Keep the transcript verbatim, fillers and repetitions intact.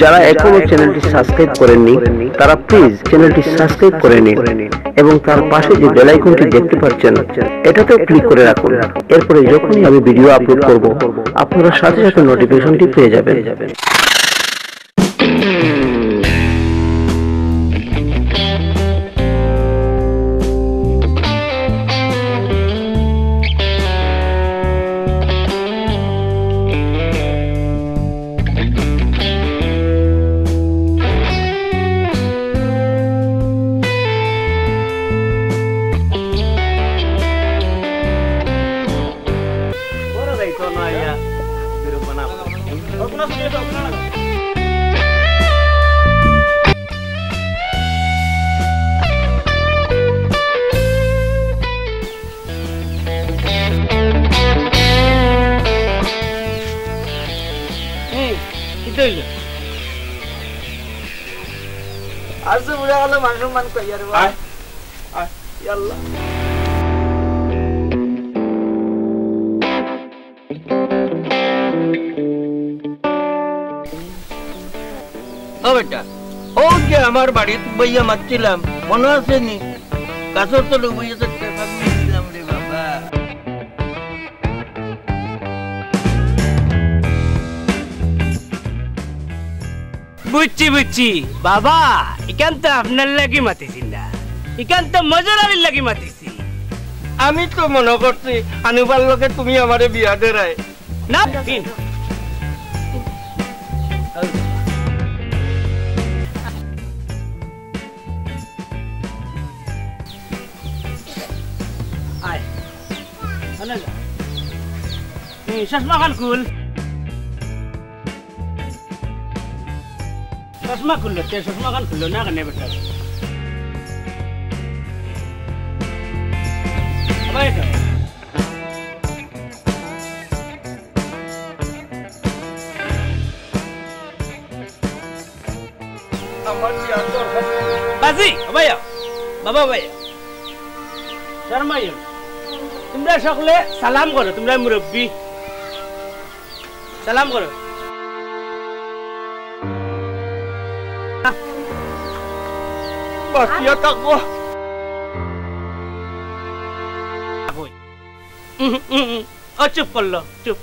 যারা এখনো চ্যানেলটি সাবস্ক্রাইব করেননি, তারা প্লিজ চ্যানেলটি সাবস্ক্রাইব করে নিন এবং তার পাশে যে বেল আইকনটি দেখতে পাচ্ছেন, এটাতেও ক্লিক করে রাখুন। এরপরে যখনই আমি ভিডিও আপলোড করব, আপনারা সাথে সাথে নোটিফিকেশনটি পেয়ে যাবেন। এই, কিতা অইলো? আর যে বুড়া কালে মান সম্মান কই আর বা। আয়, আয়। ইয়াল্লা। ও বেটা, ও যে আমার বাড়িত বইয়া মাতছিলাম, মনো আছে নি? গাছর তলে বইয়া তো টেকা দিলাম রে বাবা। বুঝছি, বুঝছি। বাবা, ইখান তো আপনার লাগি মাতিছি না, ইখান তো মজুর আলীর লাগি মাতিছি। আমি তো মনো করছি, আনুবার লগে তুমি আমারে বিয়া দেরায়। না, দিন। আয়। এই, চশমা খান খুল। চশমা খুললো, তে চশমা খান খুললো না কেনে বেটা? আবার এটা। আমার বিয়ার দরকার। বাজি, ও ভাইয়া, বাবা ভাইয়া, শর্মাইও না। তোমরা সকলে সালাম করো, তোমরা মুরব্বি। সালাম করো। বাঁচিয়া থাকবো। উম, উম, উম। ও চুপ করলো, চুপ।